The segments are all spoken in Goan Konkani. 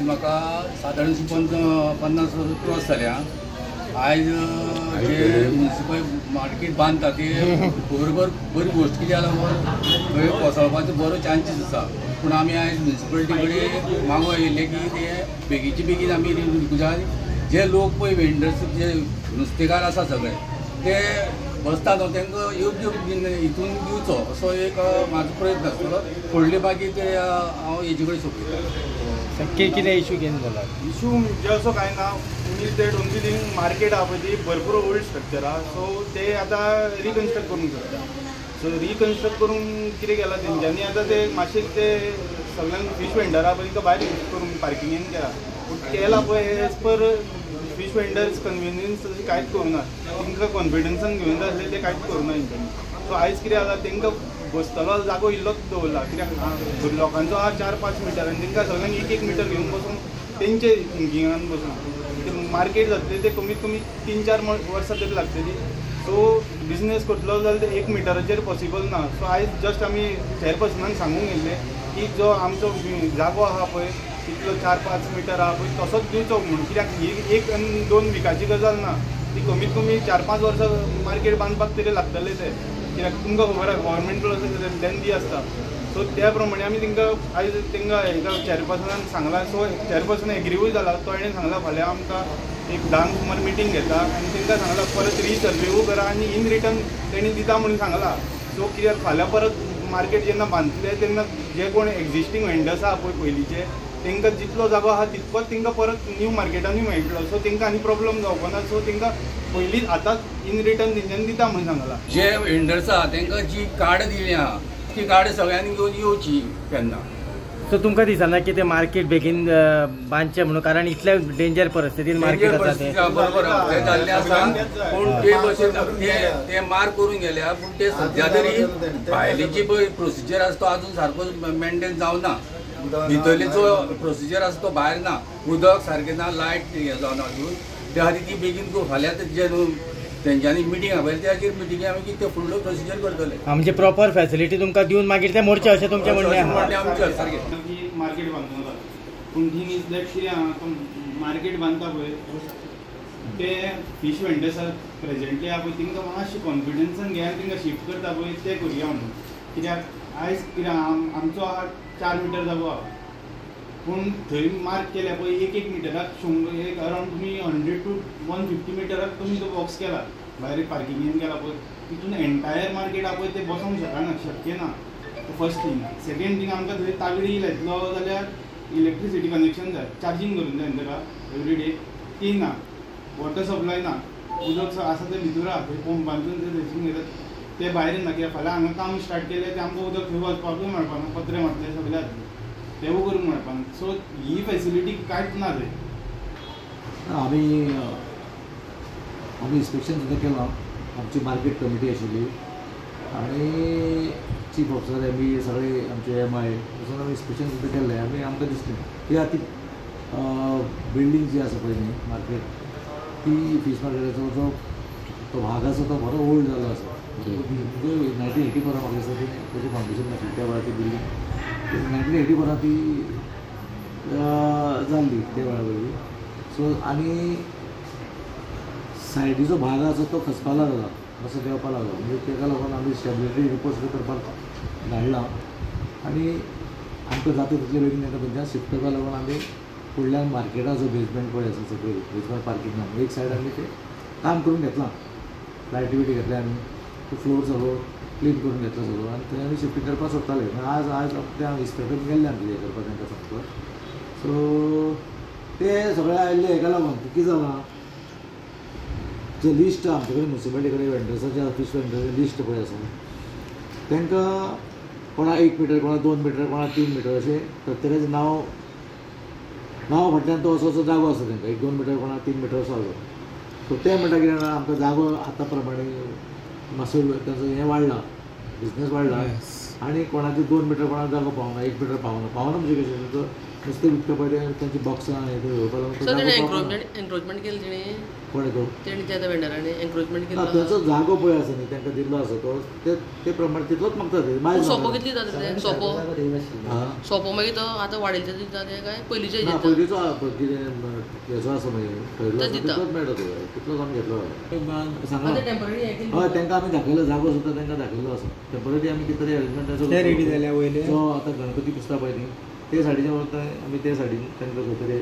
आयज म्हाका सादारण 50 वर्सां क्रॉस जाल्या. आयज जे म्युनिसिपल मार्केट बांदता ते बरोबर बरी गोश्ट कित्याक लागून थंय कोसळपाचो बरो चान्सीस आसा. पूण आमी आयज म्युनिसिपलिटी कडेन मागूंक आयिल्ले की ते बेगीचे बेगीन आमी जे लोक पळय वेंडर्स जे नुस्तेकार आसा सगळे ते बसता न्हू तांकां योग्य हितून दिवचो असो एक म्हाजो प्रयत्न आसतलो. फुडले मागीर ते हांव हेजे कडेन सोंपयता. कितें इशू कितें जाला? इशू म्हणजे असो कांय ना, that only thing market आहा पळय ती भरपूर ओल्ड स्ट्रक्चर आहा, सो ते आतां रिकन्स्ट्रक्ट करूंक शकता. सो रिकन्स्ट्रक्ट करूंक कितें केलां तेंच्यांनी आतां ते मातशें ते सगळ्यांक फीश वेंडर आहा पळय तांकां भायर करूंक पार्किंगेन केला, पूण केला पळय एज पर फीश वेंडर्स कन्विनियन्स तशें कांयच करूं ना. तांकां कॉन्फिडन्सान घेवन जाय आसलें तें कांयच करूं ना तेंच्यांनी. सो आयज कितें जालां तांकां बसतलो जागो इल्लोच दवरला, कित्याक लोकांचो आहा 4-5 मिटर आनी तांकां सगळ्यांक 1-1 मिटर घेवन बसून तेंचे थिंकिंगान बसून मार्केट जातलें ते कमीत कमी 3-4 वर्सां तरी लागतली. सो बिजनेस करतलो जाल्यार ते 1 मिटराचेर पॉसिबल ना. सो आयज जस्ट आमी चेअरपर्सनाक सांगूंक येयल्ले की जो आमचो जागो आहा पळय तितलो 4-5 मिटर आहा पळय तसोच दिवचो म्हणून, कित्याक ही 1 आनी 2 विकाची गजाल ना, ती कमीत कमी 4-5 वर्सां मार्केट बांदपाक तरी लागतले ते, कित्याक तुमकां खबर आहा गव्हर्मेंट प्रोसेस लेंदी आसता. सो त्या प्रमाणे आमी तांकां आयज तांकां हेका चेअरपर्सनान सांगलां. सो चेअरपर्सन एग्रीवूय जाला, तो हाणें सांगलां फाल्यां आमकां एक 10 सुमार मिटींग घेता आनी तांकां सांगलां परत रिसर्वेवूय करा आनी इन रिटर्न तेणी दिता म्हणून सांगलां. सो कित्याक फाल्यां परत मार्केट जेन्ना बांदतले तेन्ना जे कोण एग्जिस्टींग वेंडर्स आहा पळय पयलींचे तांकां जितलो जागो आहा तितकोच तांकां परत न्यू मार्केटानूय मेळटलो. सो तांकां आनी प्रॉब्लम जावपा ना. सो तांकां पयलींच आतांच इन रिटर्न तेंच्यांनी दिता म्हणून सांगलां. जे वेंडर्स आहा तांकां जी कार्ड दिली आहा ती कार्ड सगळ्यांनी घेवन येवची तेन्ना. सो तुमकां दिसना की ते मार्केट बेगीन बांदचें म्हणून, कारण इतल्या डेंजर परिस्थितीन मार्केट आसा ते? बरोबर तें जाल्लें आसा, पूण ते भशेन ते मार्क करून गेल्या, पूण ते सद्या तरी भायली पळय प्रोसिजर आसा तो आजून सारको मेंटेन जावना. भितरले जो प्रोसिजर आसा तो भायर ना, उदक सारकें ना, लायट हें जावना अजून. त्या खातीर ती बेगीन फाल्यां जे तेंच्यांनी मिटींग आपयली त्याचेर मिटिंगे आमी कितें फुडलो प्रोसिजर करतले. म्हणजे प्रॉपर फॅसिलिटी तुमकां दिवन मागीर ते मोडचे अशें तुमचें म्हणणें आहा? आमचें सारकें मार्केट बांदूंक जाता, पूण थींग is that कितें आहा तो मार्केट बांदता पळय ते फीश वेंडर्स प्रेजेंटली आहा पळय तांकां मातशें कॉन्फिडन्सान घेया तांकां शिफ्ट करता पळय ते करुया म्हणून. कित्याक आयज कितें आमचो आहा 4 मिटर जागो आहा, पूण थंय मार्क केल्या पळय 1-1 मिटराक 100 एक अरावंड तुमी 100 to 150 मिटराक तुमी तो बॉक्स केला भायर पार्किंगेन केला पळय तितून एंटायर मार्केट आहा पळय ते बसोंक शकना, शक्य ना. First thing. सेकेंड थिंग आमकां थंय तागडी लायतलो जाल्यार इलेक्ट्रिसिटी कनेक्शन जाय, चार्जींग करूंक जाय न्ही ताका एवरी डे, ती ना. वॉटर सप्लाय ना, उदक आसा तें भितर आहा थंय पंपांतून ते थंयसून घेतात ते भायर ना, कित्याक फाल्यां हांगा काम स्टार्ट केलें तें आमकां उदक थंय वचपाकूय मेळपाना, पत्रे मारतले सगळे जातले तेवूय करूंक मेळपाना. सो ही फॅसिलिटी कांयच ना थंय. आमी आमी इन्स्पेक्शन सुद्दां केलां, आमची मार्केट कमिटी आशिल्ली आनी चीफ ऑफिसर एम ई सगळे आमचे एम I वचून आमी इन्स्पेक्शन सुद्दां केल्लें. आमी आमकां दिसलें की आतां बिल्डींग जी आसा पळय न्ही मार्केट, ती फीश मार्केटाचो जो तो भाग आसा तो बरो ओल्ड जाल्लो आसा. म्हणजे 1984 म्हाका दिसता ती तेजें फावंडेशन घातली त्या वेळार ती बिल्डींग 1984 ती जाल्ली त्या वेळा वयली. सो आनी सायडीचो भाग आसा तो खचपाक लागला, असो देंवपाक लागला, म्हणजे तेका लागून आमी स्टेबिलिटी रिपोर्ट सुद्दां करपाक धाडला आनी आमकां जाता तितले बेगीन तांकां थंयच्यान शिफ्ट करपाक लागून आमी फुडल्यान मार्केटाचो बेजमेंट पळय आसा सकयल बेजमेंट पार्किंग एक सायड आमी तें काम करून घेतलां, लायटी बिटी घेतल्या आमी, तो फ्लोर सगळो क्लीन करून घेतला सगळो आनी थंय आमी शिफ्टींग करपाक सोदताले. आज आज ते इन्स्पेक्टर गेल्ले आमचे हें करपाक तांकां सांगपाक. सो ते सगळे आयिल्ले हेका लागून कितें जालां जे लिस्ट आमचे कडेन म्युनिसिपालिटी कडेन वेंडर्साचे फीश वेंडर्साचें लिस्ट पळय आसा तांकां कोणा 1 मिटर, कोणा 2 मिटर, कोणा 3 मिटर अशें प्रत्येकाचें नांव नांव फाटल्यान तो असो असो जागो आसा तांकां 1-2 मिटर, कोणा 3 मिटर असो आसा. सो ते म्हणटा कितें जाणा आमकां जागो आतां प्रमाणे मातसो तांचो हें वाडला, बिजनेस वाडला आनी कोणाचे 2 मिटर कोणाक जागो पावना, 1 मिटर पावना. पावना म्हणजे कशें तांचो नुस्तें विकता पळय तें तांची बॉक्सां हें तें घेवपा सो तेणें लागून एनक्रोचमेंट केलें तेणें कोण तो तेणी त्या वेंडरांनी एनक्रोचमेंट ना केल्लो तांचो जागो पळय आसा न्ही तांकां दिल्लो आसा तो ते प्रमाणे तितलोच मागता ते मागीर सोपो कितली जाता ते सोपो हां सोपो मागीर तो आतां वाडयले दिता ते काय पयलींचे ना पयलींचो कितें हेचो आसा मागीर ठरयल्लो आसा दिता. तितलोच मेळटा तो तितलोच आमी घेतलो सांगला टेम्पररी हय तांकां आमी दाखयलो जागो सुद्दां तांकां दाखयलो आसा टेम्पररी आमी कितें तरी अरेंजमेंट ते रेडी जाल्या वयले जो आतां गणपती पुजता पळय न्ही ते सायडीच्यान वता आमी ते सायडीन तांकां खंय तरी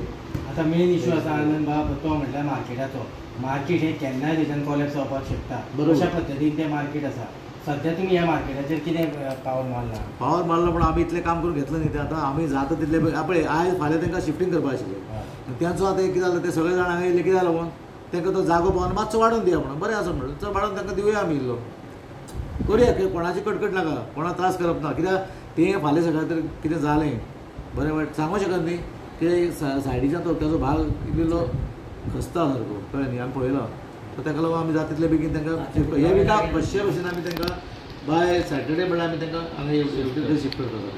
आतां मेन इशू आसा आनंद बाब तो म्हटल्यार मार्केटाचो. मार्केट हें केन्नाय थंयच्यान कोलॅप्स जावपाक शकता बरोबर. अशा पद्दतीन तें मार्केट आसा. सद्या तुमी ह्या मार्केटाचेर कितें पावल मारलां? पावर मारलो पण आमी इतलें काम करून घेतलें न्ही तें आतां आमी जाता तितलें पळय आयज फाल्यां तांकां शिफ्टींग करपा आशिल्लें तेंचो आतां एक कितें जालें ते सगळे जाण हांगा येयले कितें जालें म्हणून तांकां तो जागो पावन मातसो वाडोवन दिया म्हणून बरें आसा म्हणून चड वाडोवन तांकां दिवया आमी इल्लो करुया कोणाची कटकट नाका कोणाक त्रास करप ना कित्याक तें फाल्यां सकाळीं तर कितें जालें बरें वायट सांगूंक शकत न्ही ते सायडीच्यान तो ताजो भाग इल्लो खसता सारको कळ्ळें न्ही आमी पळयला सो ताका लागून आमी जाता तितले बेगीन तांकां हे विकाक कशे भशेन आमी तांकां बाय सॅटर्डे म्हणल्यार आमी तांकां हांगा शिफ्ट करता.